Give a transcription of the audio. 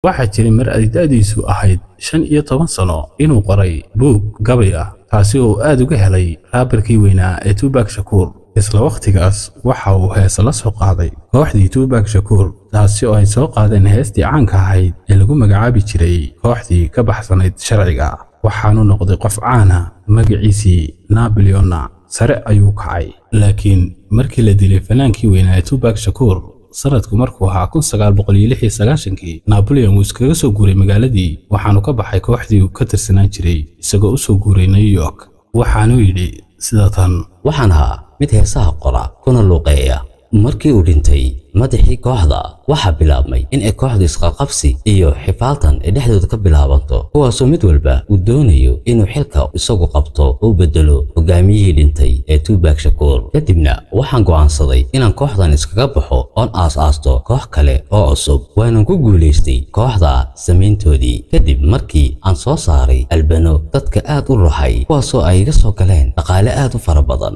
Waxaa jiray mar ay da'diisu ahayd 15 sano inuu qoray buug gabay ah, taasi oo aad uga helay rapper-kii weynaa ee Tupac Shakur. Isla wakhtigaas waxa uu heese la soo qaaday kooxdii Tupac Shakur, taasi oo ay soo qaadeen heestii caanka ahayd ee lagu magacaabi jiray kooxdii ka baxsanayd sharciga. Waxaanu noqday qof caana, magaciisii Napoleon-na sare ayuu kacay. Laakiin markii la dilay fanaankii weynaa ee Tupac Shakur sanadku markuu ahaa 1996-kii, Napoleon wuu iskaga soo guuray magaaladii, waxaanu ka baxay kooxdii uu ka tirsanaan jiray, isagoo u soo guuray New York. Waxaanu yidhi sida tan: Waxaan ahaa mid heesaha qora kuna luuqeeya. Markii uu dhintay madaxii kooxda, waxaa bilaabmay in ay kooxdu isqaqabsi iyo xifaaltan ay dhexdooda ka bilaabanto, kuwaasoo mid walba uu doonayo inuu xilka isagu qabto oo bedelo hogaamiyihii dhintay ee Tupac Shakur. Kadibna waxaan go'aansaday inaan kooxdan iskaga baxo oon aas-aasto koox kale oo cusub. Waanan ku guulaystay kooxda samayntoodii kadib markii aan soo saaray albano dadka aad u ruxay, kuwaasoo ay iga soo galeen dhaqaale aad u fara badan.